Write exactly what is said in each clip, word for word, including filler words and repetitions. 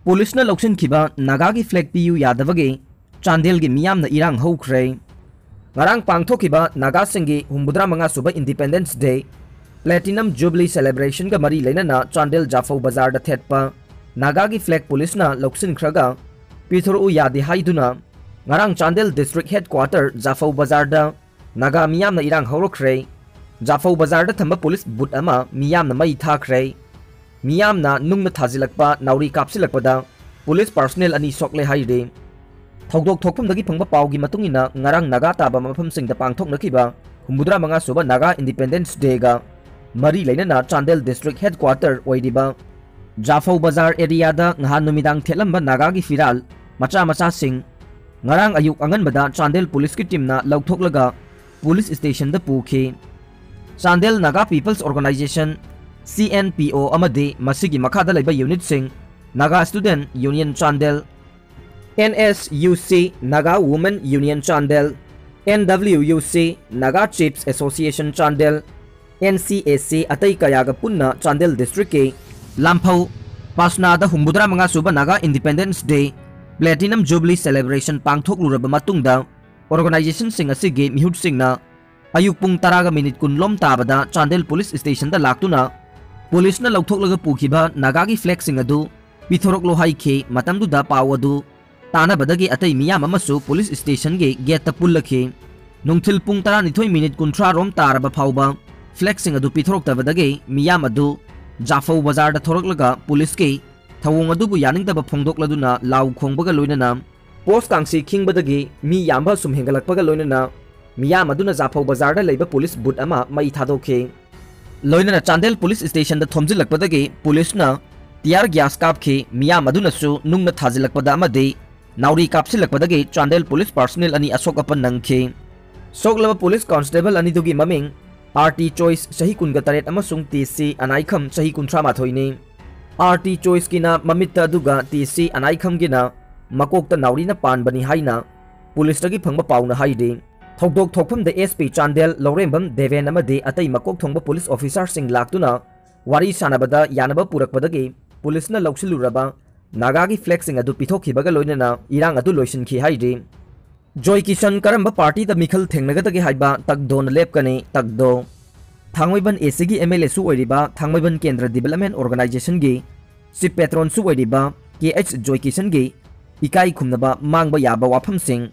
ꯄꯨꯂꯤꯁꯅ ꯂꯧꯁꯤꯟꯈꯤꯕ ꯅꯥꯒꯥꯒꯤ ꯐ꯭ꯂꯦꯒ ꯄꯤꯌꯨ ꯌꯥꯗꯕꯒꯤ ꯆꯥꯟꯗꯦꯜꯒꯤ ꯃꯤꯌꯥꯝꯅ ꯏꯔꯥꯡ ꯍꯧꯈ꯭ꯔꯦ꯫ ꯉꯔꯥꯡ ꯄꯥꯡꯊꯣꯛꯈꯤꯕ ꯅꯥꯒꯥꯁꯤꯡꯒꯤ ꯍꯨꯝꯐꯨꯇꯔꯥ ꯃꯉꯥ ꯁꯨꯕ ꯏꯟꯗꯤꯄꯦꯟꯗꯦꯟꯁ ꯗꯦ ꯄ꯭ꯂꯦꯇꯤꯅꯝ ꯖꯨꯕꯤꯂꯤ ꯁꯦꯂꯦꯕ꯭ꯔꯦꯁꯟꯒ ꯃꯔꯤ ꯂꯩꯅꯅ ꯆꯥꯟꯗꯦꯜ ꯖꯥꯐꯧ ꯕꯖꯥꯔꯗ ꯊꯦꯠꯄ ꯅꯥꯒꯥꯒꯤ ꯐ꯭ꯂꯦꯒ ꯄꯨꯂꯤꯁꯅ ꯂꯧꯁꯤꯟꯈ꯭ꯔꯒ ꯄꯤꯊꯣꯔꯛꯎ ꯌꯥꯗꯦ ꯍꯥꯏꯗꯨꯅ ꯉꯔꯥꯡ ꯆꯥꯟꯗꯦꯜ ꯗꯤꯁꯇ꯭ꯔꯤꯛ ꯍꯦꯗꯀ꯭ꯋꯥꯇꯔ ꯖꯥꯐꯧ ꯕꯖꯥꯔꯗ ꯅꯥꯒꯥ ꯃꯤꯌꯥꯝꯅ ꯏꯔꯥꯡ ꯍꯧꯔꯛꯈ꯭ꯔꯦ꯫ ꯖꯥꯐꯧ ꯕꯖꯥꯔꯗ ꯊꯝꯕ ꯄꯨꯂꯤꯁ ꯕꯨꯠ ꯑꯃ ꯃꯤꯌꯥꯝꯅ ꯃꯩ ꯊꯥꯈ꯭ꯔꯦ꯫ ꯃꯤꯌꯥꯝꯅ ꯅꯨꯡꯅ ꯊꯥꯖꯤꯜꯂꯛꯄ, ꯅꯥꯎꯔꯤ ꯀꯥꯞꯁꯤꯜꯂꯛꯄꯗ ꯄꯨꯂꯤꯁ ꯄꯥꯔꯁꯣꯅꯦꯜ ꯑꯅꯤ ꯁꯣꯛꯂꯦ ꯍꯥꯏꯔꯤ꯫ ꯊꯧꯗꯣꯛ ꯊꯣꯛꯐꯝꯗꯒꯤ ꯐꯪꯕ ꯄꯥꯎꯒꯤ ꯃꯇꯨꯡ ꯏꯟꯅ, ꯉꯔꯥꯡ ꯅꯥꯒꯥ ꯇꯥꯕ ꯃꯐꯝꯁꯤꯡꯗ ꯄꯥꯡꯊꯣꯛꯅꯈꯤꯕ ꯍꯨꯝꯐꯨꯇꯔꯥ ꯃꯉꯥ ꯁꯨꯕ ꯅꯥꯒꯥ ꯏꯟꯗꯤꯄꯦꯟꯗꯦꯟꯁ ꯗꯦꯒ ꯃꯔꯤ ꯂꯩꯅꯅ ꯆꯥꯟꯗꯦꯜ ꯗꯤꯁꯇ꯭ꯔꯤꯛ ꯍꯦꯗꯀ꯭ꯋꯥꯇꯔ ꯑꯣꯏꯔꯤꯕ ꯖꯥꯐꯧ ꯕꯖꯥꯔ ꯑꯦꯔꯤꯌꯥꯗ ꯉꯍꯥꯟ ꯅꯨꯃꯤꯗꯥꯡ ꯊꯦꯠꯂꯝꯕ ꯅꯥꯒꯥꯒꯤ ꯐꯤꯔꯥꯜ ꯃꯆꯥ ꯃꯆꯥꯁꯤꯡ ꯉꯔꯥꯡ ꯑꯌꯨꯛ ꯑꯉꯟꯕꯗ ꯆꯥꯟꯗꯦꯜ ꯄꯨꯂꯤꯁꯀꯤ ꯇꯤꯝꯅ ꯂꯧꯊꯣꯛꯂꯒ ꯄꯨꯂꯤꯁ ꯁ꯭ꯇꯦꯁꯟꯗ ꯄꯨꯈꯤ꯫ Chandel Naga peoples organisation, C N P O, ꯑꯃꯗꯤ ꯃꯁꯤꯒꯤ ꯃꯈꯥꯗ ꯂꯩꯕ ꯌꯨꯅꯤꯠꯁꯤꯡ, Naga student union Chandel, N S U C, Naga women union Chandel, N W U C, Naga chiefs association Chandel, N C A ꯁꯤ, ꯑꯇꯩ ꯀꯌꯥꯒ ꯄꯨꯟꯅ ꯆꯥꯟꯗꯦꯜ ꯗꯤꯁꯇ꯭ꯔꯤꯛꯀꯤ ꯂꯥꯝꯐꯧ ꯄꯥꯁꯅꯥꯗ ꯍꯨꯝꯐꯨꯇꯔꯥ ꯃꯉꯥ ꯁꯨꯕ ꯅꯥꯒꯥ ꯏꯟꯗꯤꯄꯦꯟꯗꯦꯟꯁ ꯗꯦ ꯄ꯭ꯂꯦꯇꯤꯅꯝ ꯖꯨꯕꯤꯂꯤ ꯁꯦꯂꯦꯕ꯭ꯔꯦꯁꯟ ꯄꯥꯡꯊꯣꯛꯂꯨꯔꯕ ꯃꯇꯨꯡꯗ, ꯑꯣꯔꯒꯅꯥꯏꯖꯦꯁꯟꯁꯤꯡ ꯑꯁꯤꯒꯤ ꯃꯤꯍꯨꯠꯁꯤꯡꯅ ꯑꯌꯨꯛ ꯄꯨꯡ ꯇꯔꯥꯒ ꯃꯤꯅꯤꯠ ꯀꯨꯟ ꯂꯣꯝ ꯇꯥꯕꯗ ꯆꯥꯟꯗꯦꯜ ꯄꯨꯂꯤꯁ ꯁ꯭ꯇꯦꯁꯟꯗ ꯂꯥꯛꯇꯨꯅ ꯄꯨꯂꯤꯁꯅ ꯂꯧꯊꯣꯛꯂꯒ ꯄꯨꯈꯤꯕ ꯅꯥꯒꯥꯒꯤ ꯐ꯭ꯂꯦꯒꯁꯤꯡ ꯑꯗꯨ ꯄꯤꯊꯣꯔꯛꯂꯣ ꯍꯥꯏꯈꯤ꯫ ꯃꯇꯝꯗꯨꯗ ꯄꯥꯎ ꯑꯗꯨ ꯇꯥꯅꯕꯗꯒꯤ ꯑꯇꯩ ꯃꯤꯌꯥꯝ ꯑꯃꯁꯨ ꯄꯨꯂꯤꯁ ꯁ꯭ꯇꯦꯁꯟꯒꯤ ꯒꯦꯠꯇ ꯄꯨꯜꯂꯛꯈꯤ꯫ ꯅꯨꯡꯊꯤꯜ ꯄꯨꯡ ꯇꯔꯥꯅꯤꯊꯣꯏ ꯃꯤꯅꯤꯠ ꯀꯨꯟꯊ꯭ꯔꯥ ꯔꯣꯝ ꯇꯥꯔꯕ ꯐꯥꯎꯕ ꯐ꯭ꯂꯦꯒꯁꯤꯡ ꯑꯗꯨ ꯄꯤꯊꯣꯔꯛꯇꯕꯗꯒꯤ ꯃꯤꯌꯥꯝ ꯑꯗꯨ ꯖꯥꯐꯧ ꯕꯖꯥꯔꯗ ꯊꯣꯔꯛꯂꯒ ꯄꯨꯂꯤꯁꯀꯤ ꯊꯧꯑꯣꯡ ꯑꯗꯨꯕꯨ ꯌꯥꯅꯤꯡꯗꯕ ꯐꯣꯡꯗꯣꯛꯂꯗꯨꯅ ꯂꯥꯎ ꯈꯣꯡꯕꯒ ꯂꯣꯏꯅꯅ ꯄꯣꯁ ꯀꯥꯡꯁꯤ ꯈꯤꯡꯕꯗꯒꯤ ꯃꯤ ꯌꯥꯝꯕ ꯁꯨꯝ ꯍꯦꯟꯒꯠꯂꯛꯄꯒ ꯂꯣꯏꯅꯅ ꯃꯤꯌꯥꯝ ꯑꯗꯨꯅ ꯖꯥꯐꯧ ꯕꯖꯥꯔꯗ ꯂꯩꯕ ꯄꯨꯂꯤꯁ ꯕꯨꯠ ꯑꯃ ꯃꯩ ꯊꯥꯗꯣꯛꯈꯤ꯫ ꯂꯣꯏꯅꯅ ꯆꯥꯟꯗꯦꯜ ꯄꯨꯂꯤꯁ ꯁ꯭ꯇꯦꯁꯟꯗ ꯊꯣꯝꯖꯤꯜꯂꯛꯄꯗꯒꯤ ꯄꯨꯂꯤꯁꯅ ꯇꯤꯌꯥꯔ ꯒ꯭ꯌꯥꯁ ꯀꯥꯞꯈꯤ꯫ ꯃꯤꯌꯥꯝ ꯑꯗꯨꯅꯁꯨ ꯅꯨꯡꯅ ꯊꯥꯖꯤꯜꯂꯛꯄꯗ ꯑꯃꯗꯤ ꯅꯥꯎꯔꯤ ꯀꯥꯞꯁꯤꯜꯂꯛꯄꯗꯒꯤ ꯆꯥꯟꯗꯦꯜ ꯄꯨꯂꯤꯁ ꯄꯥꯔꯁꯣꯅꯦꯜ ꯑꯅꯤ ꯑꯁꯣꯛ ꯑꯄꯟ ꯅꯪꯈꯤ꯫ ꯁꯣꯛꯂꯕ ꯄꯨꯂꯤꯁ ꯀꯣꯟꯁꯇꯦꯕꯜ ꯑꯅꯤꯗꯨꯒꯤ ꯃꯃꯤꯡ ꯑꯥꯔ ꯇꯤ ꯆꯣꯏꯁ, ꯆꯍꯤ ꯀꯨꯟꯒ ꯇꯔꯦꯠ, ꯑꯃꯁꯨꯡ ꯇꯤ ꯁꯤ ꯑꯅꯥꯏꯈꯝ, ꯆꯍꯤ ꯀꯨꯟꯊ꯭ꯔꯥ ꯃꯥꯊꯣꯏꯅꯤ꯫ ꯑꯥꯔ ꯇꯤ ꯆꯣꯏꯁꯀꯤꯅ ꯃꯃꯤꯠꯇ ꯑꯗꯨꯒ ꯇꯤ ꯁꯤ ꯑꯅꯥꯏꯈꯝꯒꯤꯅ ꯃꯀꯣꯛꯇ ꯅꯥꯎꯔꯤꯅ ꯄꯥꯟꯕꯅꯤ ꯍꯥꯏꯅ ꯄꯨꯂꯤꯁꯇꯒꯤ ꯐꯪꯕ ꯄꯥꯎꯅ ꯍꯥꯏꯔꯤ꯫ ꯊꯧꯗꯣꯛ ꯊꯣꯛꯐꯝꯗ ꯑꯦꯁ ꯄꯤ ꯆꯥꯟꯗꯦꯜ ꯂꯧꯔꯦꯝꯕꯝ ꯗꯦꯕꯦꯟ ꯑꯃꯗꯤ ꯑꯇꯩ ꯃꯀꯣꯛ ꯊꯣꯡꯕ ꯄꯨꯂꯤꯁ ꯑꯣꯐꯤꯁꯥꯔꯁꯤꯡ ꯂꯥꯛꯇꯨꯅ ꯋꯥꯔꯤ ꯁꯥꯟꯅꯕꯗ ꯌꯥꯅꯕ ꯄꯨꯔꯛꯄꯗꯒꯤ ꯄꯨꯂꯤꯁꯅ ꯂꯧꯁꯤꯜꯂꯨꯔꯕ ꯅꯥꯒꯥꯒꯤ ꯐ꯭ꯂꯦꯒꯁꯤꯡ ꯑꯗꯨ ꯄꯤꯊꯣꯛꯈꯤꯕꯒ ꯂꯣꯏꯅꯅ ꯏꯔꯥꯡ ꯑꯗꯨ ꯂꯣꯏꯁꯤꯟꯈꯤ ꯍꯥꯏꯔꯤ꯫ ꯖꯣꯏ ꯀꯤꯁꯟ ꯀꯔꯝꯕ ꯄꯥꯔꯇꯤꯗ ꯃꯤꯈꯜ ꯊꯦꯡꯅꯒꯗꯒꯦ ꯍꯥꯏꯕ ꯇꯛꯗꯣꯅ ꯂꯦꯞꯀꯅꯤ꯫ ꯇꯛꯗꯣ꯫ ꯊꯥꯡꯃꯩꯕꯟ ꯑꯦ ꯁꯤꯒꯤ ꯑꯦꯝ ꯑꯦꯜ ꯑꯦꯁꯨ ꯑꯣꯏꯔꯤꯕ ꯊꯥꯡꯃꯩꯕꯟ ꯀꯦꯟꯗ꯭ꯔ ꯗꯤꯕꯦꯂꯞꯃꯦꯟ ꯑꯣꯔꯒꯅꯥꯏꯖꯦꯁꯟꯒꯤ ꯆꯤꯐ ꯄꯦꯇ꯭ꯔꯣꯟꯁꯨ ꯑꯣꯏꯔꯤꯕ ꯀꯦ ꯑꯩꯆ ꯖꯣꯏ ꯀꯤꯁꯟꯒꯤ ꯏꯀꯥꯏ ꯈꯨꯝꯅꯕ ꯃꯥꯡꯕ ꯌꯥꯕ ꯋꯥꯐꯝꯁꯤꯡ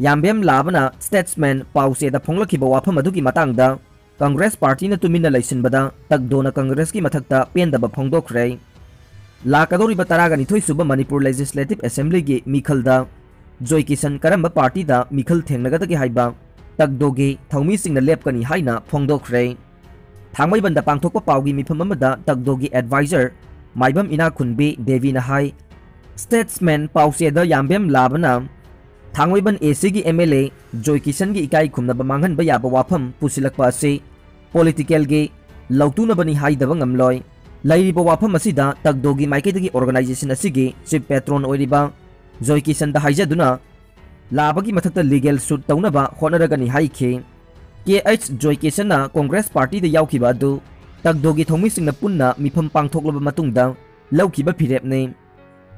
ꯌꯥꯝꯕꯦꯝ ꯂꯥꯕꯅ ꯁ꯭ꯇꯦꯠꯁꯃꯦꯟ ꯄꯥꯎꯆꯦꯗ ꯐꯣꯡꯂꯛꯈꯤꯕ ꯋꯥꯐꯝ ꯑꯗꯨꯒꯤ ꯃꯇꯥꯡꯗ ꯀꯪꯒ꯭ꯔꯦꯁ ꯄꯥꯔꯇꯤꯅ ꯇꯨꯃꯤꯟꯅ ꯂꯩꯁꯤꯟꯕꯗ ꯇꯛꯗꯣꯅ ꯀꯪꯒ꯭ꯔꯦꯁꯀꯤ ꯃꯊꯛꯇ ꯄꯦꯟꯗꯕ ꯐꯣꯡꯗꯣꯛꯈ꯭ꯔꯦ꯫ ꯂꯥꯛꯀꯗꯧꯔꯤꯕ ꯇꯔꯥꯒ ꯅꯤꯊꯣꯏ ꯁꯨꯕ ꯃꯅꯤꯄꯨꯔ ꯂꯦꯖꯤꯁꯂꯦꯇꯤꯚ ꯑꯦꯁꯦꯝꯕ꯭ꯂꯤꯒꯤ ꯃꯤꯈꯜꯗ ꯖꯣꯏ ꯀꯤꯁꯟ ꯀꯔꯝꯕ ꯄꯥꯔꯇꯤꯗ ꯃꯤꯈꯜ ꯊꯦꯡꯅꯒꯗꯒꯦ ꯍꯥꯏꯕ ꯇꯛꯗꯣꯒꯤ ꯊꯧꯃꯤꯁꯤꯡꯅ ꯂꯦꯞꯀꯅꯤ ꯍꯥꯏꯅ ꯐꯣꯡꯗꯣꯛꯈ꯭ꯔꯦ꯫ ꯊꯥꯡꯃꯩꯕꯟꯗ ꯄꯥꯡꯊꯣꯛꯄ ꯄꯥꯎꯒꯤ ꯃꯤꯐꯝ ꯑꯃꯗ ꯇꯛꯗꯣꯒꯤ ꯑꯦꯗꯚꯥꯏꯖꯔ ꯃꯥꯏꯕꯝ ꯏꯅꯥꯈꯨꯟꯕꯤ ꯗꯦꯕꯤꯅ ꯍꯥꯏ, ꯁ꯭ꯇꯦꯠꯁꯃꯦꯟ ꯄꯥꯎꯆꯦꯗ ꯌꯥꯝꯕꯦꯝ ꯂꯥꯕꯅ ꯊꯥꯡꯃꯩꯕꯟ ꯑꯦ ꯁꯤꯒꯤ ꯑꯦꯝ ꯑꯦꯜ ꯑꯦ ꯖꯣꯏ ꯀꯤꯁꯟꯒꯤ ꯏꯀꯥꯏ ꯈꯨꯝꯅꯕ ꯃꯥꯡꯍꯟꯕ ꯌꯥꯕ ꯋꯥꯐꯝ ꯄꯨꯁꯤꯜꯂꯛꯄ ꯑꯁꯤ ꯄꯣꯂꯤꯇꯤꯀꯦꯜꯒꯤ ꯂꯧꯇꯨꯅꯕꯅꯤ ꯍꯥꯏꯗꯕ ꯉꯝꯂꯣꯏ꯫ ꯂꯩꯔꯤꯕ ꯋꯥꯐꯝ ꯑꯁꯤꯗ ꯇꯛꯗꯣꯒꯤ ꯃꯥꯏꯀꯩꯗꯒꯤ ꯑꯣꯔꯒꯅꯥꯏꯖꯦꯁꯟ ꯑꯁꯤꯒꯤ ꯆꯤꯐ ꯄꯦꯇ꯭ꯔꯣꯟ ꯑꯣꯏꯔꯤꯕ ꯖꯣꯏ ꯀꯤꯁꯟꯗ ꯍꯥꯏꯖꯗꯨꯅ ꯂꯥꯕꯒꯤ ꯃꯊꯛꯇ ꯂꯤꯒꯦꯜ ꯁꯨꯠ ꯇꯧꯅꯕ ꯍꯣꯠꯅꯔꯒꯅꯤ ꯍꯥꯏꯈꯤ꯫ ꯀꯦ ꯑꯩꯆ ꯖꯣꯏ ꯀꯤꯁꯟꯅ ꯀꯣꯡꯒ꯭ꯔꯦꯁ ꯄꯥꯔꯇꯤꯗ ꯌꯥꯎꯈꯤꯕ ꯑꯗꯨ ꯇꯛꯗꯣꯒꯤ ꯊꯧꯃꯤꯁꯤꯡꯅ ꯄꯨꯟꯅ ꯃꯤꯐꯝ ꯄꯥꯡꯊꯣꯛꯂꯕ ꯃꯇꯨꯡꯗ ꯂꯧꯈꯤꯕ ꯐꯤꯔꯦꯞꯅꯤ꯫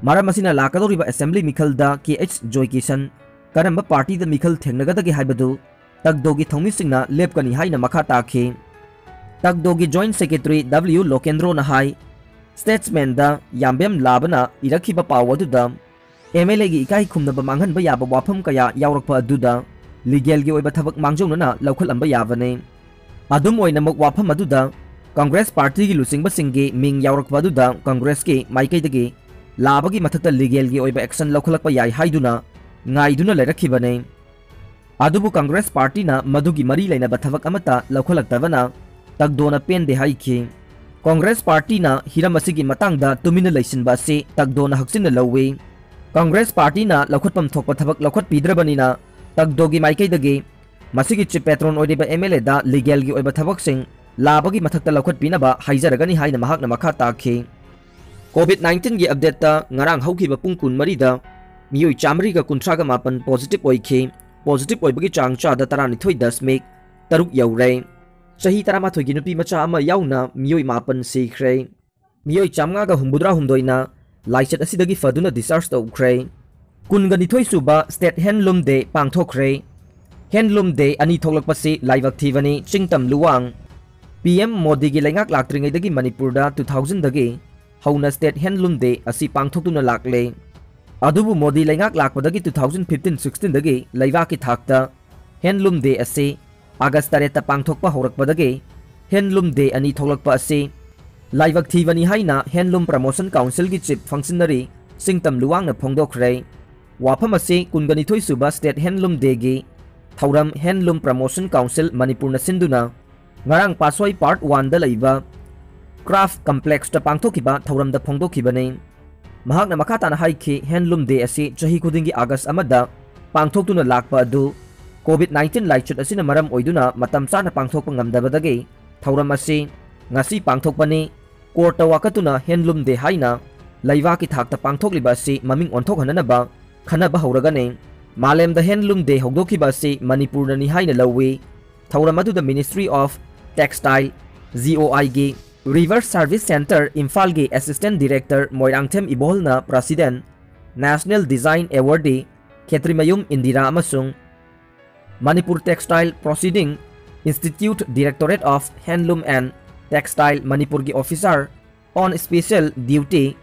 ꯃꯔꯝ ꯑꯁꯤꯅ ꯂꯥꯛꯀꯗꯧꯔꯤꯕ ꯑꯦꯁꯦꯝꯕ꯭ꯂꯤ ꯃꯤꯈꯜꯗ ꯀꯦ ꯑꯩꯆ ꯖꯣꯏ ꯀꯤꯁꯟ ꯀꯔꯝꯕ ꯄꯥꯔꯇꯤꯗ ꯃꯤꯈꯜ ꯊꯦꯡꯅꯒꯗꯒꯦ ꯍꯥꯏꯕꯗꯨ ꯇꯛꯗꯣꯒꯤ ꯊꯧꯃꯤꯁꯤꯡꯅ ꯂꯦꯞꯀꯅꯤ ꯍꯥꯏꯅ ꯃꯈꯥ ꯇꯥꯈꯤ꯫ ꯇꯛꯗꯣꯒꯤ ꯖꯣꯏꯟꯠ ꯁꯦꯀ꯭ꯔꯦꯇꯔꯤ ꯗꯕ꯭ꯂꯤꯎ ꯂꯣꯀꯦꯟꯗ꯭ꯔꯣꯅ ꯍꯥꯏ, ꯁ꯭ꯇꯦꯠꯁꯃꯦꯟꯗ ꯌꯥꯝꯕꯦꯝ ꯂꯥꯕꯅ ꯏꯔꯛꯈꯤꯕ ꯄꯥꯎ ꯑꯗꯨꯗ ꯑꯦꯝ ꯑꯦꯜ ꯑꯦꯒꯤ ꯏꯀꯥꯏ ꯈꯨꯝꯅꯕ ꯃꯥꯡꯍꯟꯕ ꯌꯥꯕ ꯋꯥꯐꯝ ꯀꯌꯥ ꯌꯥꯎꯔꯛꯄ ꯑꯗꯨꯗ ꯂꯤꯒꯦꯜꯒꯤ ꯑꯣꯏꯕ ꯊꯕꯛ ꯃꯥꯡꯖꯧꯅꯅ ꯂꯧꯈꯠꯂꯝꯕ ꯌꯥꯕꯅꯤ꯫ ꯑꯗꯨꯝ ꯑꯣꯏꯅꯃꯛ, ꯋꯥꯐꯝ ꯑꯗꯨꯗ ꯀꯪꯒ꯭ꯔꯦꯁ ꯄꯥꯔꯇꯤꯒꯤ ꯂꯨꯆꯤꯡꯕꯁꯤꯡꯒꯤ ꯃꯤꯡ ꯌꯥꯎꯔꯛꯄ ꯑꯗꯨꯗ ꯀꯪꯒ꯭ꯔꯦꯁꯀꯤ ꯃꯥꯏꯀꯩꯗꯒꯤ ꯂꯥꯕꯒꯤ ꯃꯊꯛꯇ ꯂꯤꯒꯦꯜꯒꯤ ꯑꯣꯏꯕ ꯑꯦꯛꯁꯟ ꯂꯧꯈꯠꯂꯛꯄ ꯌꯥꯏ ꯍꯥꯏꯗꯨꯅ ꯉꯥꯏꯗꯨꯅ ꯂꯩꯔꯛꯈꯤꯕꯅꯤ꯫ ꯑꯗꯨꯕꯨ ꯀꯪꯒ꯭ꯔꯦꯁ ꯄꯥꯔꯇꯤꯅ ꯃꯗꯨꯒꯤ ꯃꯔꯤ ꯂꯩꯅꯕ ꯊꯕꯛ ꯑꯃꯠꯇ ꯂꯧꯈꯠꯂꯛꯇꯕꯅ ꯇꯛꯗꯣꯅ ꯄꯦꯟꯗꯦ ꯍꯥꯏꯈꯤ꯫ ꯀꯪꯒ꯭ꯔꯦꯁ ꯄꯥꯔꯇꯤꯅ ꯍꯤꯔꯝ ꯑꯁꯤꯒꯤ ꯃꯇꯥꯡꯗ ꯇꯨꯃꯤꯟꯅ ꯂꯩꯁꯤꯟꯕ ꯑꯁꯤ ꯇꯛꯗꯣꯅ ꯍꯛꯆꯤꯟꯅ ꯂꯧꯏ꯫ ꯀꯪꯒ꯭ꯔꯦꯁ ꯄꯥꯔꯇꯤꯅ ꯂꯧꯈꯠꯐꯝ ꯊꯣꯛꯄ ꯊꯕꯛ ꯂꯧꯈꯠꯄꯤꯗ꯭ꯔꯕꯅꯤꯅ ꯇꯛꯗꯣꯒꯤ ꯃꯥꯏꯀꯩꯗꯒꯤ ꯃꯁꯤꯒꯤ ꯆꯤꯐ ꯄꯦꯇ꯭ꯔꯣꯟ ꯑꯣꯏꯔꯤꯕ ꯑꯦꯝ ꯑꯦꯜ ꯑꯦꯗ ꯂꯤꯒꯦꯜꯒꯤ ꯑꯣꯏꯕ ꯊꯕꯛꯁꯤꯡ ꯂꯥꯕꯒꯤ ꯃꯊꯛꯇ ꯂꯧꯈꯠꯄꯤꯅꯕ ꯍꯥꯏꯖꯔꯒꯅꯤ ꯍꯥꯏꯅ ꯃꯍꯥꯛꯅ ꯃꯈꯥ ꯇꯥꯈꯤ꯫ ꯀꯣꯚꯤꯗ ꯅꯥꯏꯟꯇꯤꯟꯒꯤ ꯑꯞꯗꯦꯠꯇ ꯉꯔꯥꯡ ꯍꯧꯈꯤꯕ ꯄꯨꯡ ꯀꯨꯟꯃꯔꯤꯗ ꯃꯤꯑꯣꯏ ꯆꯥꯃꯔꯤꯒ ꯀꯨꯟꯊ꯭ꯔꯥꯒ ꯃꯥꯄꯟ ꯄꯣꯖꯤꯇꯤꯚ ꯑꯣꯏꯈꯤ꯫ ꯄꯣꯖꯤꯇꯤꯚ ꯑꯣꯏꯕꯒꯤ ꯆꯥꯡ ꯆꯥꯗ ꯇꯔꯥꯅꯤꯊꯣꯏ ꯗꯁꯃꯤꯛ ꯇꯔꯨꯛ ꯌꯧꯔꯦ꯫ ꯆꯍꯤ ꯇꯔꯥꯃꯥꯊꯣꯏꯒꯤ ꯅꯨꯄꯤ ꯃꯆꯥ ꯑꯃ ꯌꯥꯎꯅ ꯃꯤꯑꯣꯏ ꯃꯥꯄꯟ ꯁꯤꯈ꯭ꯔꯦ꯫ ꯃꯤꯑꯣꯏ ꯆꯥꯃꯉꯥꯒ ꯍꯨꯝꯐꯨꯇꯔꯥꯍꯨꯝꯗꯣꯏꯅ ꯂꯥꯏꯆꯠ ꯑꯁꯤꯗꯒꯤ ꯐꯗꯨꯅ discharge ꯇꯧꯈ꯭ꯔꯦ꯫ ꯀꯨꯟꯒ ꯅꯤꯊꯣꯏ ꯁꯨꯕ State Handloom Day ꯄꯥꯡꯊꯣꯛꯈ꯭ꯔꯦ꯫ Handloom Day ꯑꯅꯤ ꯊꯣꯛꯂꯛꯄꯁꯤ ꯂꯥꯏꯕꯛ ꯊꯤꯕꯅꯤ, ꯆꯤꯡꯇꯝ ꯂꯨꯋꯥꯡ꯫ ꯄꯤ ꯑꯦꯝ ꯃꯣꯗꯤꯒꯤ ꯂꯩꯉꯥꯛ ꯂꯥꯛꯇ꯭ꯔꯤꯉꯩꯗꯒꯤ ꯃꯅꯤꯄꯨꯔꯗ two thousand ꯗꯒꯤ ꯍꯧꯅ State Handloom Day ꯑꯁꯤ ꯄꯥꯡꯊꯣꯛꯇꯨꯅ ꯂꯥꯛꯂꯦ꯫ ꯑꯗꯨꯕꯨ ꯃꯣꯗꯤ ꯂꯩꯉꯥꯛ ꯂꯥꯛꯄꯗꯒꯤ two thousand fifteen sixteen ꯗꯒꯤ ꯂꯩꯕꯥꯛꯀꯤ ꯊꯥꯛꯇ Handloom Day ꯑꯁꯤ August ꯇꯔꯦꯠꯇ ꯄꯥꯡꯊꯣꯛꯄ ꯍꯧꯔꯛꯄꯗꯒꯤ Handloom Day ꯑꯅꯤ ꯊꯣꯛꯂꯛꯄ ꯑꯁꯤ ꯂꯥꯏꯕꯛ ꯊꯤꯕꯅꯤ ꯍꯥꯏꯅ Handloom Promotion Council ꯒꯤ Chief Functionary ꯆꯤꯡꯇꯝ ꯂꯨꯋꯥꯡꯅ ꯐꯣꯡꯗꯣꯛꯈ꯭ꯔꯦ꯫ ꯋꯥꯐꯝ ꯑꯁꯤ ꯀꯨꯟꯒ ꯅꯤꯊꯣꯏ ꯁꯨꯕ State Handloom Day ꯒꯤ ꯊꯧꯔꯝ Handloom Promotion Council ꯃꯅꯤꯄꯨꯔꯅ ꯁꯤꯟꯗꯨꯅ ꯉꯔꯥꯡ ꯄꯥꯠꯁꯣꯏ Part one ꯗ ꯂꯩꯕ Craft Complex ꯇ ꯄꯥꯡꯊꯣꯛꯈꯤꯕ ꯊꯧꯔꯝꯗ ꯐꯣꯡꯗꯣꯛꯈꯤꯕꯅꯤ꯫ ꯃꯍꯥꯛꯅ ꯃꯈꯥ ꯇꯥꯅ ꯍꯥꯏꯈꯤ, Handloom Day ꯑꯁꯤ ꯆꯍꯤ ꯈꯨꯗꯤꯡꯒꯤ August ꯑꯃꯗ ꯄꯥꯡꯊꯣꯛꯇꯨꯅ ꯂꯥꯛꯄ ꯑꯗꯨ COVID nineteen ꯂꯥꯏꯆꯠ ꯑꯁꯤꯅ ꯃꯔꯝ ꯑꯣꯏꯗꯨꯅ ꯃꯇꯝ ꯆꯥꯅ ꯄꯥꯡꯊꯣꯛꯄ ꯉꯝꯗꯕꯗꯒꯤ ꯊꯧꯔꯝ ꯑꯁꯤ ꯉꯁꯤ ꯄꯥꯡꯊꯣꯛꯄꯅꯤ꯫ Court ꯇ ꯋꯥꯀꯠꯇꯨꯅ Handloom Day ꯍꯥꯏꯅ ꯂꯩꯕꯥꯛꯀꯤ ꯊꯥꯛꯇ ꯄꯥꯡꯊꯣꯛꯂꯤꯕ ꯑꯁꯤ ꯃꯃꯤꯡ ꯑꯣꯟꯊꯣꯛꯍꯟꯅꯅꯕ ꯈꯟꯅꯕ ꯍꯧꯔꯒꯅꯤ꯫ ꯃꯥꯂꯦꯝꯗ Handloom Day ꯍꯧꯗꯣꯛꯈꯤꯕ ꯑꯁꯤ ꯃꯅꯤꯄꯨꯔꯅꯅꯤ ꯍꯥꯏꯅ ꯂꯧꯏ꯫ ꯊꯧꯔꯝ ꯑꯗꯨꯗ Ministry of Textile, G O I ꯒꯤ Reverse Service Centre ꯏꯝꯐꯥꯜꯒꯤ Assistant Director Moirangthem ꯏꯕꯣꯍꯜꯅ President, National Design Awardee ꯈꯦꯇ꯭ꯔꯤꯃꯌꯨꯝ ꯏꯟꯗꯤꯔꯥ ꯑꯃꯁꯨꯡ Manipur Textile Proceeding Institute Directorate of Handloom and Textile ꯃꯅꯤꯄꯨꯔꯒꯤ Officer on Special Duty,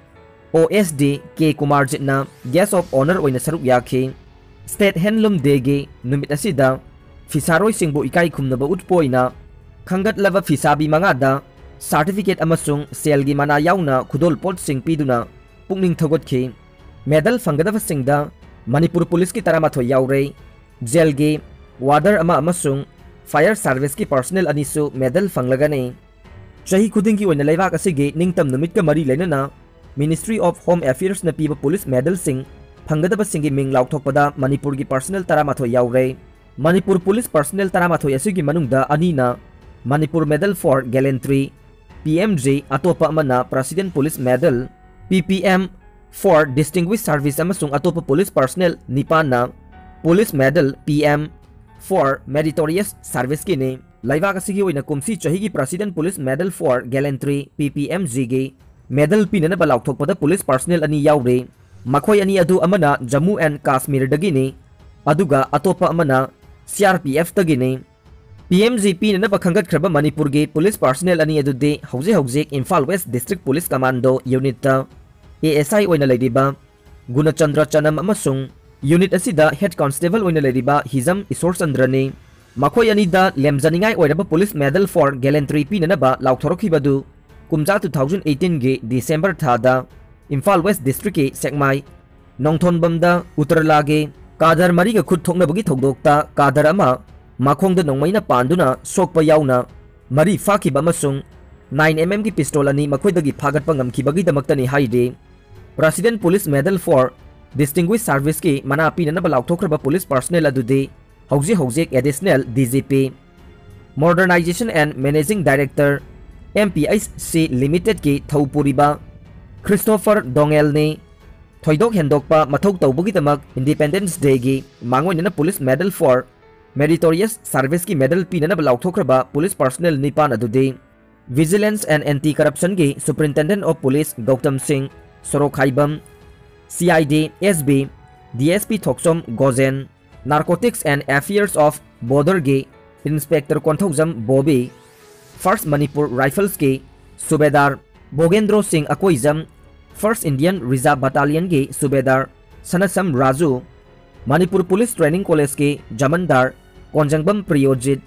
O S D, K ꯀꯨꯃꯥꯔꯖꯤꯠꯅ Guest of Honour ꯑꯣꯏꯅ ꯁꯔꯨꯛ ꯌꯥꯈꯤ꯫ State Handloom Day ꯒꯤ ꯅꯨꯃꯤꯠ ꯑꯁꯤꯗ ꯐꯤꯁꯥꯔꯣꯏꯁꯤꯡꯕꯨ ꯏꯀꯥꯏ ꯈꯨꯝꯅꯕ ꯎꯠꯄ ꯑꯣꯏꯅ ꯈꯟꯒꯠꯂꯕ ꯐꯤꯁꯥꯕꯤ ꯃꯉꯥꯗ certificate ꯑꯃꯁꯨꯡ ꯁꯦꯜꯒꯤ ꯃꯅꯥ ꯌꯥꯎꯅ ꯈꯨꯗꯣꯜ ꯄꯣꯠꯁꯤꯡ ꯄꯤꯗꯨꯅ ꯄꯨꯛꯅꯤꯡ ꯊꯧꯒꯠꯈꯤ꯫ Medal ꯐꯪꯒꯗꯕꯁꯤꯡꯗ ꯃꯅꯤꯄꯨꯔ ꯄꯨꯂꯤꯁꯀꯤ ꯇꯔꯥꯃꯥꯊꯣꯏ ꯌꯥꯎꯔꯦ꯫ Jail ꯒꯤ warder ꯑꯃ ꯑꯃꯁꯨꯡ Fire Service ꯀꯤ personnel ꯑꯅꯤꯁꯨ medal ꯐꯪꯂꯒꯅꯤ꯫ ꯆꯍꯤ ꯈꯨꯗꯤꯡꯒꯤ ꯑꯣꯏꯅ ꯂꯩꯕꯥꯛ ꯑꯁꯤꯒꯤ ꯅꯤꯡꯇꯝ ꯅꯨꯃꯤꯠꯀ ꯃꯔꯤ ꯂꯩꯅꯅ Ministry of Home Affairs ꯅ ꯄꯤꯕ police medal ꯁꯤꯡ ꯐꯪꯒꯗꯕꯁꯤꯡꯒꯤ ꯃꯤꯡ ꯂꯥꯎꯊꯣꯛꯄꯗ ꯃꯅꯤꯄꯨꯔꯒꯤ personnel ꯇꯔꯥꯃꯥꯊꯣꯏ ꯌꯥꯎꯔꯦ꯫ ꯃꯅꯤꯄꯨꯔ police personnel ꯇꯔꯥꯃꯥꯊꯣꯏ ꯑꯁꯤꯒꯤ ꯃꯅꯨꯡꯗ ꯑꯅꯤꯅ Manipur Medal for Gallantry, P M G, ꯑꯇꯣꯞꯄ ꯑꯃꯅ President Police Medal, P P M, for Distinguished Service ꯑꯃꯁꯨꯡ ꯑꯇꯣꯞꯄ police personnel ꯅꯤꯄꯥꯟꯅ Police Medal, P M, for Meritorious Service ꯀꯤꯅꯤ꯫ ꯂꯩꯕꯥꯛ ꯑꯁꯤꯒꯤ ꯑꯣꯏꯅ ꯀꯨꯝꯁꯤ ꯆꯍꯤꯒꯤ President Police Medal for Gallantry, P P M G, ꯒꯤ medal ꯄꯤꯅꯅꯕ ꯂꯥꯎꯊꯣꯛꯄꯗ police personnel ꯑꯅꯤ ꯌꯥꯎꯔꯤ꯫ ꯃꯈꯣꯏ ꯑꯅꯤ ꯑꯗꯨ ꯑꯃꯅ Jammu and Kashmir ꯗꯒꯤꯅꯤ, ꯑꯗꯨꯒ ꯑꯇꯣꯞꯄ ꯑꯃꯅ C R P F ꯇꯒꯤꯅꯤ꯫ P M G ꯄꯤꯅꯅꯕ ꯈꯟꯒꯠꯈ꯭ꯔꯕ ꯃꯅꯤꯄꯨꯔꯒꯤ police personnel ꯑꯅꯤ ꯑꯗꯨꯗꯤ ꯍꯧꯖꯤꯛ ꯍꯧꯖꯤꯛ Imphal West District Police Commando unit ꯇ A S I ꯑꯣꯏꯅ ꯂꯩꯔꯤꯕ ꯒꯨꯅꯆꯟꯗ꯭ꯔ ꯆꯅꯝ ꯑꯃꯁꯨꯡ unit ꯑꯁꯤꯗ head constable ꯑꯣꯏꯅ ꯂꯩꯔꯤꯕ ꯍꯤꯖꯝ ꯏꯁꯣꯔꯆꯟꯗ꯭ꯔꯅꯤ꯫ ꯃꯈꯣꯏ ꯑꯅꯤꯗ ꯂꯦꯝꯖꯅꯤꯡꯉꯥꯏ ꯑꯣꯏꯔꯕ Police Medal for Gallantry ꯄꯤꯅꯅꯕ ꯂꯥꯎꯊꯣꯔꯛꯈꯤꯕꯗꯨ ꯀꯨꯝꯖꯥ two thousand eighteen ꯒꯤ December ꯊꯥꯗ Imphal West District ꯀꯤ ꯁꯦꯛꯃꯥꯏ ꯅꯣꯡꯊꯣꯟꯕꯝꯗ ꯎꯇꯔꯂꯥꯒꯤ ꯀꯥꯗꯔ ꯃꯔꯤꯒ ꯈꯨꯠ ꯊꯣꯛꯅꯕꯒꯤ ꯊꯧꯗꯣꯛꯇ ꯀꯥꯗꯔ ꯑꯃ ꯃꯈꯣꯡꯗ ꯅꯣꯡꯃꯩꯅ ꯄꯥꯟꯗꯨꯅ ꯁꯣꯛꯄ ꯌꯥꯎꯅ ꯃꯔꯤ ꯐꯥꯈꯤꯕ ꯑꯃꯁꯨꯡ nine M M ꯒꯤ pistol ꯑꯅꯤ ꯃꯈꯣꯏꯗꯒꯤ ꯐꯥꯒꯠꯄ ꯉꯝꯈꯤꯕꯒꯤꯗꯃꯛꯇꯅꯤ ꯍꯥꯏꯔꯤ꯫ President Police Medal for Distinguished Service ꯀꯤ ꯃꯅꯥ ꯄꯤꯅꯅꯕ ꯂꯥꯎꯊꯣꯛꯈ꯭ꯔꯕ police personnel ꯑꯗꯨꯗꯤ ꯍꯧꯖꯤꯛ ꯍꯧꯖꯤꯛ Additional D G P, Modernization and Managing Director, M P H C Limited ꯀꯤ ꯊꯧ ꯄꯨꯔꯤꯕ ꯈ꯭ꯔꯤꯁꯇꯣꯐꯔ ꯗꯣꯉꯦꯜꯅꯤ꯫ ꯊꯣꯏꯗꯣꯛ ꯍꯦꯟꯗꯣꯛꯄ ꯃꯊꯧ ꯇꯧꯕꯒꯤꯗꯃꯛ Independence Day ꯒꯤ ꯃꯥꯡꯑꯣꯏꯅꯅ Police Medal for Meritorious Service ꯀꯤ medal ꯄꯤꯅꯅꯕ ꯂꯥꯎꯊꯣꯛꯈ꯭ꯔꯕ police personnel ꯅꯤꯄꯥꯟ ꯑꯗꯨꯗꯤ Vigilance and Anti Corruption ꯒꯤ Superintendent of Police ꯒꯧꯇꯝ ꯁꯤꯡ, ꯁꯣꯔꯣꯛꯈꯥꯏꯕꯝ, C I D S B D S P Thokchom Gojen, Narcotics and Affairs of Border ꯒꯤ Inspector Konthoujam Bobby, First Manipur Rifles ꯀꯤ ꯁꯨꯕꯦꯗꯥꯔ ꯕꯣꯒꯦꯟꯗ꯭ꯔꯣ ꯁꯤꯡ Akoijam, First Indian Reserve Battalion ꯒꯤ ꯁꯨꯕꯦꯗꯥꯔ ꯁꯅꯁꯝ Raju, Manipur Police Training College ꯀꯤ ꯖꯃꯟꯗꯥꯔ ꯀꯣꯟꯖꯪꯕꯝ ꯄ꯭ꯔꯤꯌꯣꯖꯤꯠ,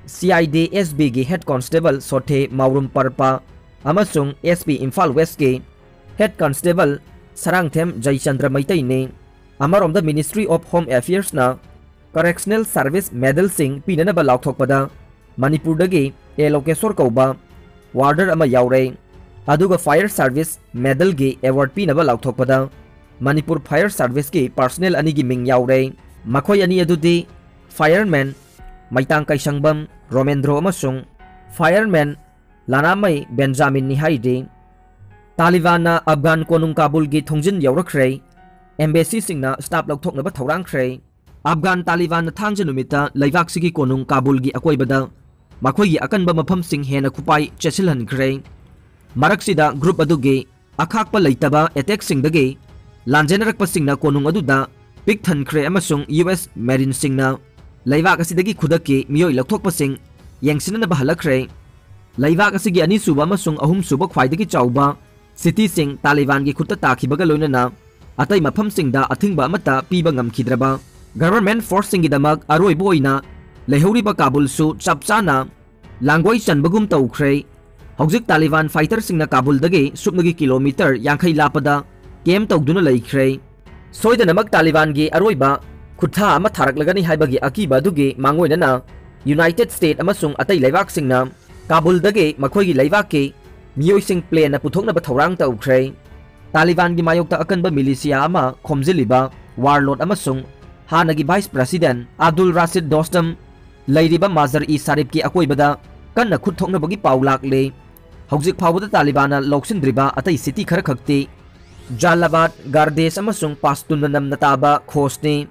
C I D S B ꯒꯤ Head Constable ꯁꯣꯊꯦ ꯃꯥꯎꯔꯨꯝ ꯄꯔꯄ ꯑꯃꯁꯨꯡ S P Imphal West ꯀꯤ Head Constable Sarangthem ꯖꯩꯆꯟꯗ꯭ꯔ ꯃꯩꯇꯩꯅꯤ꯫ ꯑꯃꯔꯣꯝꯗ Ministry of Home Affairs ꯅ Correctional Service Medal ꯁꯤꯡ ꯄꯤꯅꯅꯕ ꯂꯥꯎꯊꯣꯛꯄꯗ ꯃꯅꯤꯄꯨꯔꯗꯒꯤ A ꯂꯣꯀꯦꯁꯣꯔ ꯀꯧꯕ warder ꯑꯃ ꯌꯥꯎꯔꯦ꯫ ꯑꯗꯨꯒ Fire Service Medal ꯒꯤ award ꯄꯤꯅꯕ ꯂꯥꯎꯊꯣꯛꯄꯗ ꯃꯅꯤꯄꯨꯔ Fire Service ꯀꯤ personnel ꯑꯅꯤꯒꯤ ꯃꯤꯡ ꯌꯥꯎꯔꯦ꯫ ꯃꯈꯣꯏ ꯑꯅꯤ ꯑꯗꯨꯗꯤ fireman ꯃꯩꯇꯥꯡ ꯀꯩꯁꯪꯕꯝ ꯔꯣꯃꯦꯟꯗ꯭ꯔꯣ ꯑꯃꯁꯨꯡ fireman ꯂꯥꯅꯥꯃꯩ ꯕꯦꯟꯖꯥꯃꯤꯟꯅꯤ ꯍꯥꯏꯔꯤ꯫ ꯇꯥꯂꯤꯕꯥꯟꯅ ꯑꯐꯒꯥꯟ ꯀꯣꯅꯨꯡ ꯀꯥꯕꯨꯜꯒꯤ ꯊꯣꯡꯖꯤꯟ ꯌꯧꯔꯛꯈ꯭ꯔꯦ꯫ Embassy ꯁꯤꯡꯅ staff ꯂꯧꯊꯣꯛꯅꯕ ꯊꯧꯔꯥꯡꯈ꯭ꯔꯦ꯫ ꯑꯐꯒꯥꯟ ꯇꯥꯂꯤꯕꯥꯟꯅ ꯊꯥꯡꯖ ꯅꯨꯃꯤꯠꯇ ꯂꯩꯕꯥꯛꯁꯤꯒꯤ ꯀꯣꯅꯨꯡ ꯀꯥꯕꯨꯜꯒꯤ ꯑꯀꯣꯏꯕꯗ ꯃꯈꯣꯏꯒꯤ ꯑꯀꯟꯕ ꯃꯐꯝꯁꯤꯡ ꯍꯦꯟꯅ ꯈꯨꯄꯥꯏ ꯆꯦꯠꯁꯤꯜꯍꯟꯈ꯭ꯔꯦ꯫ ꯃꯔꯛꯁꯤꯗ group ꯑꯗꯨꯒꯤ ꯑꯈꯥꯛꯄ ꯂꯩꯇꯕ attackꯁꯤꯡꯗꯒꯤ ꯂꯥꯟꯖꯦꯟꯅꯔꯛꯄꯁꯤꯡꯅ ꯀꯣꯅꯨꯡ ꯑꯗꯨꯗ ꯄꯤꯛ ꯊꯟꯈ꯭ꯔꯦ ꯑꯃꯁꯨꯡ U S Marineꯁꯤꯡꯅ ꯂꯩꯕꯥꯛ ꯑꯁꯤꯗꯒꯤ ꯈꯨꯗꯛꯀꯤ ꯃꯤꯑꯣꯏ ꯂꯧꯊꯣꯛꯄꯁꯤꯡ ꯌꯦꯡꯁꯤꯟꯅꯅꯕ ꯍꯜꯂꯛꯈ꯭ꯔꯦ꯫ ꯂꯩꯕꯥꯛ ꯑꯁꯤꯒꯤ ꯑꯅꯤꯁꯨꯕ ꯑꯃꯁꯨꯡ ꯑꯍꯨꯝꯁꯨꯕ ꯈ꯭ꯋꯥꯏꯗꯒꯤ ꯆꯥꯎꯕ cityꯁꯤꯡ ꯇꯥꯂꯤꯕꯥꯟꯒꯤ ꯈꯨꯠꯇ ꯇꯥꯈꯤꯕꯒ ꯂꯣꯏꯅꯅ ꯑꯇꯩ ꯃꯐꯝꯁꯤꯡꯗ ꯑꯊꯤꯡꯕ ꯑꯃꯠꯇ ꯄꯤꯕ ꯉꯝꯈꯤꯗ꯭ꯔꯕ government forceꯁꯤꯡꯒꯤꯗꯃꯛ ꯑꯔꯣꯏꯕ ꯑꯣꯏꯅ ꯂꯩꯍꯧꯔꯤꯕ ꯀꯥꯕꯨꯜꯁꯨ ꯆꯞ ꯆꯥꯅ ꯂꯥꯡꯒꯣꯏ ꯆꯟꯕꯒꯨꯝ ꯇꯧꯈ꯭ꯔꯦ꯫ ꯍꯧꯖꯤꯛ ꯇꯥꯂꯤꯕꯥꯟ fighterꯁꯤꯡꯅ ꯀꯥꯕꯨꯜꯗꯒꯤ ꯁꯨꯞꯅꯒꯤ kilometre ꯌꯥꯡꯈꯩ ꯂꯥꯞꯄꯗ camp ꯇꯧꯗꯨꯅ ꯂꯩꯈ꯭ꯔꯦ꯫ ꯁꯣꯏꯗꯅꯃꯛ ꯇꯥꯂꯤꯕꯥꯟꯒꯤ ꯑꯔꯣꯏꯕ ꯈꯨꯠꯊꯥ ꯑꯃ ꯊꯥꯔꯛꯂꯒꯅꯤ ꯍꯥꯏꯕꯒꯤ ꯑꯀꯤꯕ ꯑꯗꯨꯒꯤ ꯃꯥꯡꯑꯣꯏꯅꯅ United States ꯑꯃꯁꯨꯡ ꯑꯇꯩ ꯂꯩꯕꯥꯛꯁꯤꯡꯅ ꯀꯥꯕꯨꯜꯗꯒꯤ ꯃꯈꯣꯏꯒꯤ ꯂꯩꯕꯥꯛꯀꯤ ꯃꯤꯑꯣꯏꯁꯤꯡ planeꯅ ꯄꯨꯊꯣꯛꯅꯕ ꯊꯧꯔꯥꯡ ꯇꯧꯈ꯭ꯔꯦ꯫ ꯇꯥꯂꯤꯕꯥꯟꯒꯤ ꯃꯥꯌꯣꯛꯇ ꯑꯀꯟꯕ militia ꯑꯃ ꯈꯣꯝꯖꯤꯜꯂꯤꯕ warlord ꯑꯃꯁꯨꯡ ꯍꯥꯟꯅꯒꯤ vice president ꯑꯕꯗꯨꯜ ꯔꯥꯁꯤꯗ ꯗꯣꯁꯇꯝ ꯂꯩꯔꯤꯕ ꯃꯥꯖꯔ-ꯏ-ꯁꯥꯔꯤꯐꯀꯤ ꯑꯀꯣꯏꯕꯗ ꯀꯟꯅ ꯈꯨꯠ ꯊꯣꯛꯅꯕꯒꯤ ꯄꯥꯎ ꯂꯥꯛꯂꯦ꯫ ꯍꯧꯖꯤꯛ ꯐꯥꯎꯕꯗ ꯇꯥꯂꯤꯕꯥꯟꯅ ꯂꯧꯁꯤꯟꯗ꯭ꯔꯤꯕ ꯑꯇꯩ city ꯈꯔꯈꯛꯇꯤ ꯖꯥꯂꯥꯕꯥꯗ, ꯒꯥꯔꯗꯦꯁ ꯑꯃꯁꯨꯡ ꯄꯥꯁꯇꯨꯟꯅ ꯅꯝꯅ ꯇꯥꯕ ꯈꯣꯁꯅꯤ꯫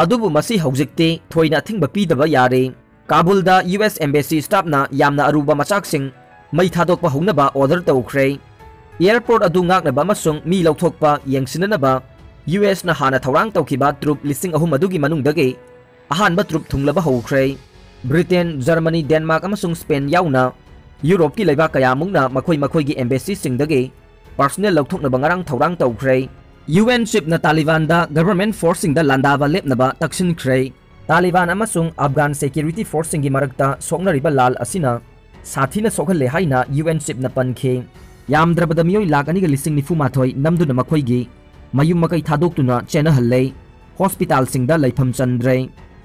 ꯑꯗꯨꯕꯨ ꯃꯁꯤ ꯍꯧꯖꯤꯛꯇꯤ ꯊꯣꯏꯅ ꯑꯊꯤꯡꯕ ꯄꯤꯗꯕ ꯌꯥꯔꯦ꯫ ꯀꯥꯕꯨꯜꯗ U S embassy staffꯅ ꯌꯥꯝꯅ ꯑꯔꯨꯕ ꯃꯆꯥꯛꯁꯤꯡ ꯃꯩ ꯊꯥꯗꯣꯛꯄ ꯍꯧꯅꯕ order ꯇꯧꯈ꯭ꯔꯦ꯫ Airport ꯑꯗꯨ ꯉꯥꯛꯅꯕ ꯑꯃꯁꯨꯡ ꯃꯤ ꯂꯧꯊꯣꯛꯄ ꯌꯦꯡꯁꯤꯟꯅꯅꯕ U Sꯅ ꯍꯥꯟꯅ ꯊꯧꯔꯥꯡ ꯇꯧꯈꯤꯕ troop ꯂꯤꯁꯤꯡ ꯑꯍꯨꯝ ꯑꯗꯨꯒꯤ ꯃꯅꯨꯡꯗꯒꯤ ꯑꯍꯥꯟꯕ troop ꯊꯨꯡꯂꯕ ꯍꯧꯈ꯭ꯔꯦ꯫ Britain, Germany, Denmark ꯑꯃꯁꯨꯡ Spain ꯌꯥꯎꯅ Europeꯀꯤ ꯂꯩꯕꯥꯛ ꯀꯌꯥꯃꯨꯛꯅ ꯃꯈꯣꯏ ꯃꯈꯣꯏꯒꯤ embassyꯁꯤꯡꯗꯒꯤ personnel ꯂꯧꯊꯣꯛꯅꯕ ꯉꯔꯥꯡ ꯊꯧꯔꯥꯡ ꯇꯧꯈ꯭ꯔꯦ꯫ U N chiefꯅ ꯇꯥꯂꯤꯕꯥꯟꯗ government forceꯁꯤꯡꯗ ꯂꯥꯟꯗꯥꯕ ꯂꯦꯞꯅꯕ ꯇꯛꯁꯤꯟꯈ꯭ꯔꯦ꯫ ꯇꯥꯂꯤꯕꯥꯟ ꯑꯃꯁꯨꯡ Afghan security forceꯁꯤꯡꯒꯤ ꯃꯔꯛꯇ ꯁꯣꯛꯅꯔꯤꯕ ꯂꯥꯜ ꯑꯁꯤꯅ ꯁꯥꯊꯤꯅ ꯁꯣꯛꯍꯜꯂꯦ ꯍꯥꯏꯅ U N chiefꯅ ꯄꯟꯈꯤ꯫ ꯌꯥꯝꯗ꯭ꯔꯕꯗ ꯃꯤꯑꯣꯏ ꯂꯥꯈ ꯑꯅꯤꯒ ꯂꯤꯁꯤꯡ ꯅꯤꯐꯨ ꯃꯥꯊꯣꯏ ꯅꯝꯗꯨꯅ ꯃꯈꯣꯏꯒꯤ ꯃꯌꯨꯝ ꯃꯀꯩ ꯊꯥꯗꯣꯛꯇꯨꯅ ꯆꯦꯟꯅꯍꯜꯂꯦ꯫ Hospitalꯁꯤꯡꯗ ꯂꯩꯐꯝ ꯆꯟꯗ꯭ꯔꯦ꯫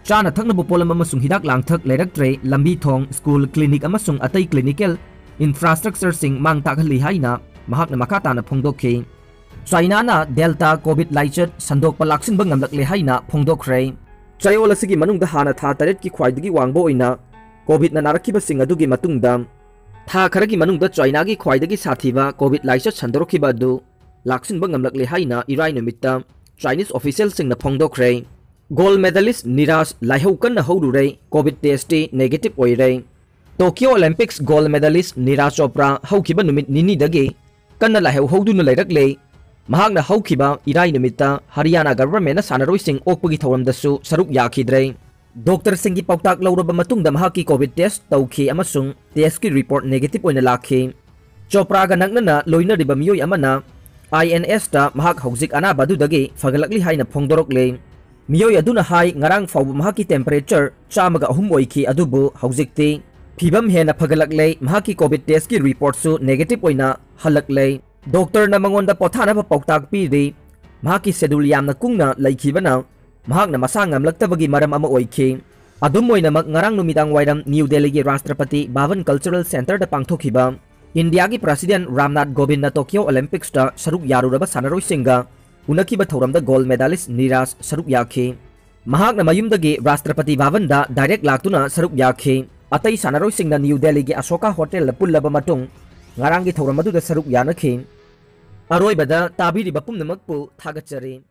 ꯆꯥꯅ ꯊꯛꯅꯕ ꯄꯣꯠꯂꯝ ꯑꯃꯁꯨꯡ ꯍꯤꯗꯥꯛ ꯂꯥꯡꯊꯛ ꯂꯩꯔꯛꯇ꯭ꯔꯦ꯫ ꯂꯝꯕꯤ ꯊꯣꯡ, school, clinic ꯑꯃꯁꯨꯡ ꯑꯇꯩ clinical infrastructureꯁꯤꯡ ꯃꯥꯡ ꯇꯥꯛꯍꯜꯂꯤ ꯍꯥꯏꯅ ꯃꯍꯥꯛꯅ ꯃꯈꯥ ꯇꯥꯅ ꯐꯣꯡꯗꯣꯛꯈꯤ꯫ ꯆꯥꯏꯅꯥꯅ Delta COVID ꯂꯥꯏꯆꯠ ꯁꯟꯗꯣꯛꯄ ꯂꯥꯛꯁꯤꯟꯕ ꯉꯝꯂꯛꯂꯦ ꯍꯥꯏꯅ ꯐꯣꯡꯗꯣꯛꯈ꯭ꯔꯦ꯫ ꯆꯌꯣꯜ ꯑꯁꯤꯒꯤ ꯃꯅꯨꯡꯗ ꯍꯥꯟꯅ ꯊꯥ ꯇꯔꯦꯠꯀꯤ ꯈ꯭ꯋꯥꯏꯗꯒꯤ ꯋꯥꯡꯕ ꯑꯣꯏꯅ COVIDꯅ ꯅꯥꯔꯛꯈꯤꯕꯁꯤꯡ ꯑꯗꯨꯒꯤ ꯃꯇꯨꯡꯗ ꯊꯥ ꯈꯔꯒꯤ ꯃꯅꯨꯡꯗ ꯆꯥꯏꯅꯥꯒꯤ ꯈ꯭ꯋꯥꯏꯗꯒꯤ ꯁꯥꯊꯤꯕ COVID ꯂꯥꯏꯆꯠ ꯁꯟꯗꯣꯔꯛꯈꯤꯕ ꯑꯗꯨ ꯂꯥꯛꯁꯤꯟꯕ ꯉꯝꯂꯛꯂꯦ ꯍꯥꯏꯅ ꯏꯔꯥꯏ ꯅꯨꯃꯤꯠꯇ Chinese officialꯁꯤꯡꯅ ꯐꯣꯡꯗꯣꯛꯈ꯭ꯔꯦ꯫ Gold medalist ꯅꯤꯔꯥꯖ ꯂꯥꯏꯍꯧ ꯀꯟꯅ ꯍꯧꯔꯨꯔꯦ, COVID testꯇꯤ negative ꯑꯣꯏꯔꯦ꯫ Tokyo Olympics gold medalist Neeraj Chopra ꯍꯧꯈꯤꯕ ꯅꯨꯃꯤꯠ ꯅꯤꯅꯤꯗꯒꯤ ꯀꯟꯅ ꯂꯥꯏꯍꯧ ꯍꯧꯗꯨꯅ ꯂꯩꯔꯛꯂꯦ꯫ ꯃꯍꯥꯛꯅ ꯍꯧꯈꯤꯕ ꯏꯔꯥꯏ ꯅꯨꯃꯤꯠꯇ ꯍꯔꯤꯌꯥꯅꯥ governmentꯅ ꯁꯥꯟꯅꯔꯣꯏꯁꯤꯡ ꯑꯣꯛꯄꯒꯤ ꯊꯧꯔꯝꯗꯁꯨ ꯁꯔꯨꯛ ꯌꯥꯈꯤꯗ꯭ꯔꯦ꯫ ꯗꯣꯛꯇꯔꯁꯤꯡꯒꯤ ꯄꯥꯎꯇꯥꯛ ꯂꯧꯔꯕ ꯃꯇꯨꯡꯗ ꯃꯍꯥꯛꯀꯤ COVID test ꯇꯧꯈꯤ ꯑꯃꯁꯨꯡ testꯀꯤ report negative ꯑꯣꯏꯅ ꯂꯥꯛꯈꯤ꯫ ꯆꯣꯄ꯭ꯔꯥꯒ ꯅꯛꯅꯅ ꯂꯣꯏꯅꯔꯤꯕ ꯃꯤꯑꯣꯏ ꯑꯃꯅ INSꯇ ꯃꯍꯥꯛ ꯍꯧꯖꯤꯛ ꯑꯅꯥꯕ ꯑꯗꯨꯗꯒꯤ ꯐꯒꯠꯂꯛꯂꯤ ꯍꯥꯏꯅ ꯐꯣꯡꯗꯣꯔꯛꯂꯦ꯫ ꯃꯤꯑꯣꯏ ꯑꯗꯨꯅ ꯍꯥꯏ, ꯉꯔꯥꯡ ꯐꯥꯎꯕ ꯃꯍꯥꯛꯀꯤ temperature ꯆꯥꯝꯃꯒ ꯑꯍꯨꯝ ꯑꯣꯏꯈꯤ, ꯑꯗꯨꯕꯨ ꯍꯧꯖꯤꯛꯇꯤ ꯐꯤꯚꯝ ꯍꯦꯟꯅ ꯐꯒꯠꯂꯛꯂꯦ꯫ ꯃꯍꯥꯛꯀꯤ COVID testꯀꯤ reportꯁꯨ negative ꯑꯣꯏꯅ ꯍꯜꯂꯛꯂꯦ꯫ ꯗꯣꯛꯇꯔꯅ ꯃꯉꯣꯟꯗ ꯄꯣꯊꯥꯅꯕ ꯄꯥꯎꯇꯥꯛ ꯄꯤꯔꯤ꯫ ꯃꯍꯥꯛꯀꯤ schedule ꯌꯥꯝꯅ ꯀꯨꯡꯅ ꯂꯩꯈꯤꯕꯅ ꯃꯍꯥꯛꯅ ꯃꯁꯥ ꯉꯝꯂꯛꯇꯕꯒꯤ ꯃꯔꯝ ꯑꯃ ꯑꯣꯏꯈꯤ꯫ ꯑꯗꯨꯝ ꯑꯣꯏꯅꯃꯛ, ꯉꯔꯥꯡ ꯅꯨꯃꯤꯗꯥꯡ ꯋꯥꯏꯔꯝ ꯅ꯭ꯌꯨ ꯗꯦꯜꯂꯤꯒꯤ ꯔꯥꯁꯇ꯭ꯔꯄꯇꯤ ꯚꯥꯕꯟ Cultural Centreꯗ ꯄꯥꯡꯊꯣꯛꯈꯤꯕ ꯏꯟꯗꯤꯌꯥꯒꯤ President ꯔꯥꯝꯅꯥꯊ ꯀꯣꯕꯤꯟꯗꯅ Tokyo Olympicsꯇ ꯁꯔꯨꯛ ꯌꯥꯔꯨꯔꯕ ꯁꯥꯟꯅꯔꯣꯏꯁꯤꯡꯒ ꯎꯅꯈꯤꯕ ꯊꯧꯔꯝꯗ gold medalist ꯅꯤꯔꯥꯖ ꯁꯔꯨꯛ ꯌꯥꯈꯤ꯫ ꯃꯍꯥꯛꯅ ꯃꯌꯨꯝꯗꯒꯤ ꯔꯥꯁꯇ꯭ꯔꯄꯇꯤ ꯚꯥꯕꯟꯗ direct ꯂꯥꯛꯇꯨꯅ ꯁꯔꯨꯛ ꯌꯥꯈꯤ꯫ ꯑꯇꯩ ꯁꯥꯟꯅꯔꯣꯏꯁꯤꯡꯅ ꯅ꯭ꯌꯨ ꯗꯦꯜꯂꯤꯒꯤ ꯑꯁꯣꯀꯥ ꯍꯣꯇꯦꯜꯗ ꯄꯨꯜꯂꯕ ꯃꯇꯨꯡ ꯉꯔꯥꯡꯒꯤ ꯊꯧꯔꯝ ꯑꯗꯨꯗ ꯁꯔꯨꯛ ꯌꯥꯅꯈꯤ꯫ ꯑꯔꯣꯏꯕꯗ ꯇꯥꯕꯤꯔꯤꯕ ꯄꯨꯝꯅꯃꯛꯄꯨ ꯊꯥꯒꯠꯆꯔꯤ꯫